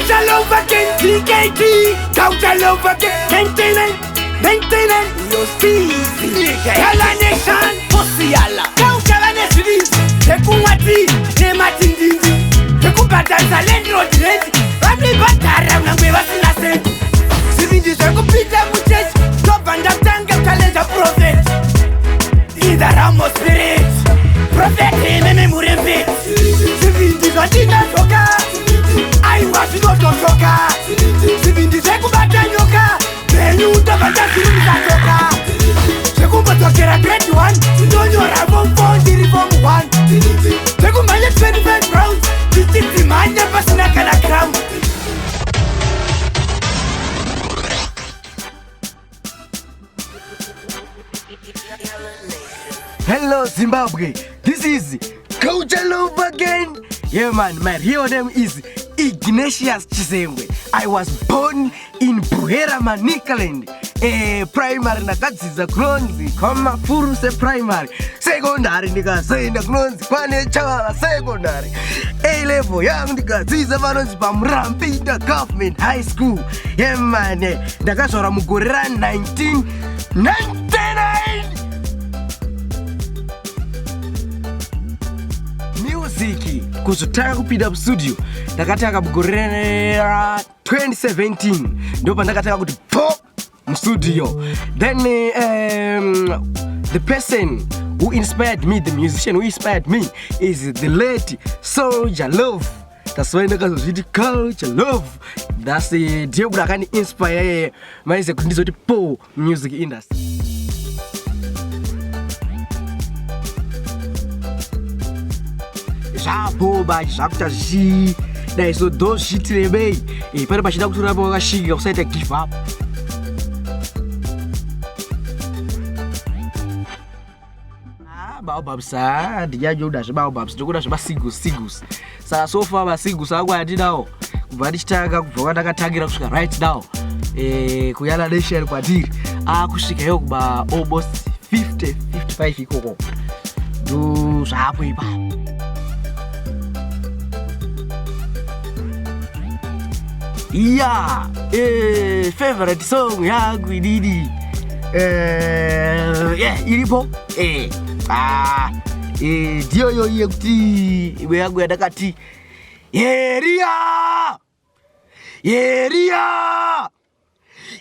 Culture Love again, TKT. Culture Love again, 99, 99, yo Steezy. Yala Nation, Pussy Yala. Culture nezvivindi zvekumwa tii nematindindi zvekubhadharisa landlord rent vanoibhadhara kunyange vasina sendi. Zvivindi zvekupinda muchechi ndobva ndatanga kuchallenja prophet in the realm of spirit. Prophet imimi muri mbiti. Zvivindi zvandinazvoka aiwa zvinototoka. Zvivindi zvekubata nyoka mhenyu ndobva ndazvirumisa tsoka. Zvekumbodzokera grade 1 ndonyora form 4 ndiri form 1. Zvekumhanya 25 rounds ndichidzimhanya pasina kana cramp. Hello Zimbabwe, this is Culture Love again. Yeah man, my real name is Ignatius Chizengwe. I was born in Buhera, Manicaland. Primary ndakadzidza kunonzi kwaMafuruse Primary, secondary ndikazoenda kunonzi kwaNechala Secondary, A level yangu ndikadzidza panonzi paMurambinda Government High School. Yeah man, ndakazvarwa mugore ra 1999. Music kuzotanga kupinda mustudio ndakatanga mugore ra 2017, ndo pandakatanga kuti pho mustudio. Then the person who inspired me, the musician who inspired me is the late Soul Jah Love. That's why ndakazozviti Culture Love. That's ndiye kuti akandi-inspire maize kuti ndizoti po music industry. Zvapo bachi zvakuita zvichidai, so tho zvichitirevei pane pachida kuti urambe wakashinga, usaita give up. Ah, baobabs, ah, ndinyanyoda zvebaobabs, ndikuda zvemasigos sigos. Saka so far masigos angu andinawo kubva ndichitanga, kubva kwandakatangira kusvika right now, kuYala Nation kwatiri akusvika iwo kuba almost 50 55 ikoko, ndo zvapo ipapo. Yeah, favorite song yangu inini, yeah, iripo, ah, ndiyoyo yekuti imwe yangu yandakati Yeriya Yeriya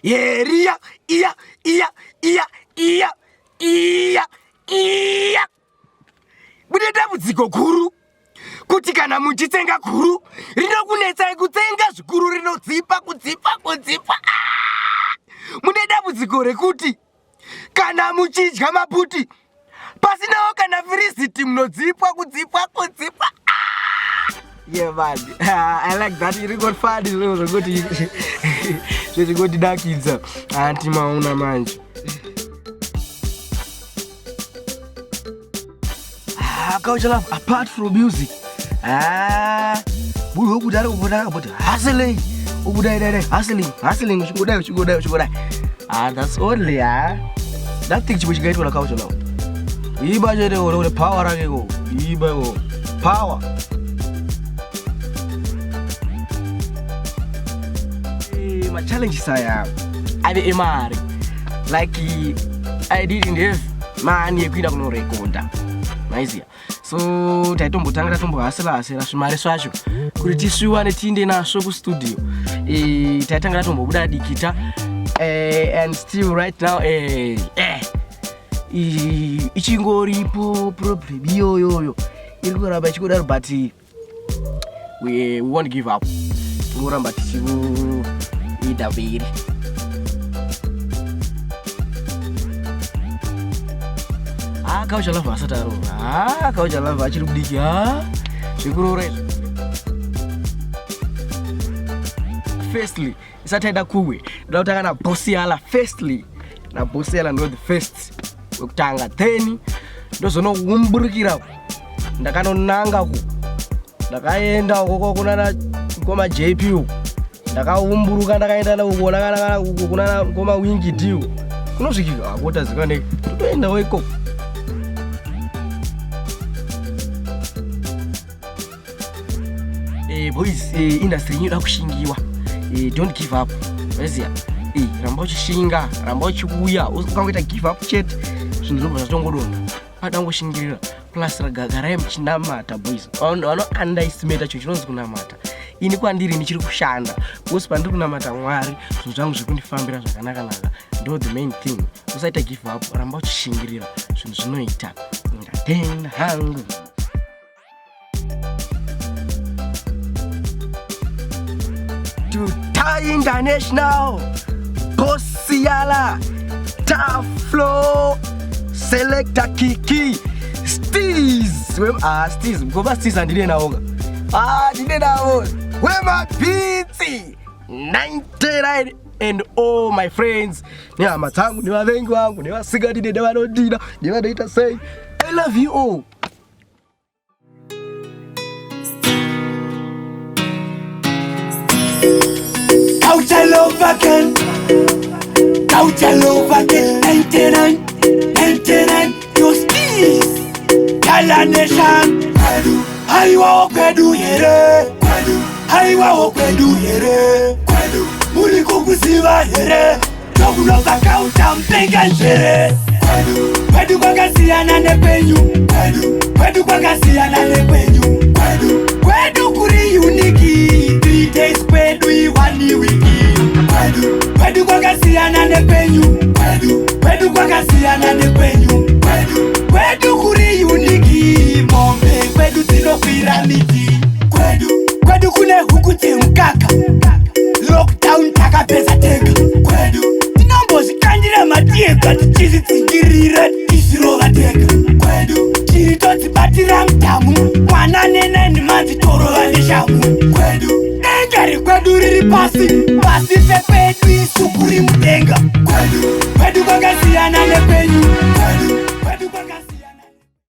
Yeriya iya iya iya iya iya iya. Mune dambudziko guru kuti kana muchitsenga guru rinokunetsai kutsenga zvikuru, rinodzipa kudzipa kudzipa. Ah! Mune dambudziko rekuti kana muchidya maputi pasinawo kana firisiti munodzipwa kudzipwa kudzipwa. Ah! Yeah man, I like that. Iri ngofani zviro zvekuti zvezvingondinakidza anti mauna manje. Ah, Culture Love, apart from music, ah, munhu wekuti ari kumbona akamboti hustling, ukudai dai dai, hustling, hustling, uchingodai uchingodai uchingodai. Ah, that's only, ah, nothing chimwe chingaitwa na Culture Love. Iba chete uri uri power rake iko, iba iko power. Ma-challenges aya ave emari, like I didn't have mani yekuenda kunorekodha, maiziya, so taitombotanga tatombohasira hasira zvimari zvacho kuti tisviwane tiinde nasvo kustudio. Taitanga tatombobuda dikita, and still right now, ichingoripo problem iyoyoyo, iri kuramba ichingodaro, but we won't give up, tingoramba tichikuita mberi. Ah, Culture Love asati aroora. Ah, Culture Love achiri kudiki. Ah, zvekuroora izvi firstly isati aida kuwe ndoda kutanga naBoss Yala. Firstly naBoss Yala, ndo the first wekutanga, then ndozonoumburukira ndakanonanga ku ndakaenda ukoko kunana ngoma JP uku, ndakaumburuka ndakaenda uko uko kunana ngoma Wingi D kunosvikika akotazikane, totoendawo ikoko. Boys, industry inoda kushingiwa. Don't give up, weziya. Ramba uchishinga, ramba uchiuya. Ukangoita give up chete, zvinhu zvinobva zvatongodonha. Padangoshingirira, plus garai muchinamata, boys. Vano underestimate chinhu chinonzi kunamata. Ini kwandiri ndichiri kushanda because pandiri kunamata Mwari, zvinhu zvangu zviri kundifambira zvakanaka-naka. Ndo the main thing, usaita give up, ramba uchishingirira, zvinhu zvinoita. Ndatenda hangu. To Thai International, Bosiala, Taflo, Selector Kiki, Steez. Ah, Steez, ngoba Steez handine nawo ka. Ah, ndine nawo. Wemabhitsi 99 and all my friends, nehama dzangu, nevavengi vangu, nevasingadide, nevanodida, nevanoita sei. I love you all. Culture love again. Culture love again. 99, 99, your steez. Gala Nation. Kwedu, haiwawo kwedu here. Kwedu, haiwawo kwedu here. Kwedu, muri kukuziva here? Tokunobva kauta mupenga njere. Kwedu, kwedu kwakasiyana nekwenyu. Kwedu, kwedu kwakasiyana nekwenyu. Kwedu, kwedu kuri unique. 3 days kwedu i1 week. Kwedu, kwedu kwakasiyana nekwenyu. Kwedu, kwedu kwakasiyana nekwenyu. Kwedu, kwedu kuri unique. Mombe kwedu dzinokwira miti. Kwedu, kwedu kune huku dzemukaka. Lockdown takapedza tega. Kwedu tinombozvikandira matiega, tichizvidzingirira, tichizvirova tega. Kwedu tiri todzibatira mudhamu, mwana ne9 months torova neshamu. Kwedu denga rekwedu riri pasi pasi pekwedu, isu kuri mudenga. Kwedu, kwedu kwakasiyana nekwenyu.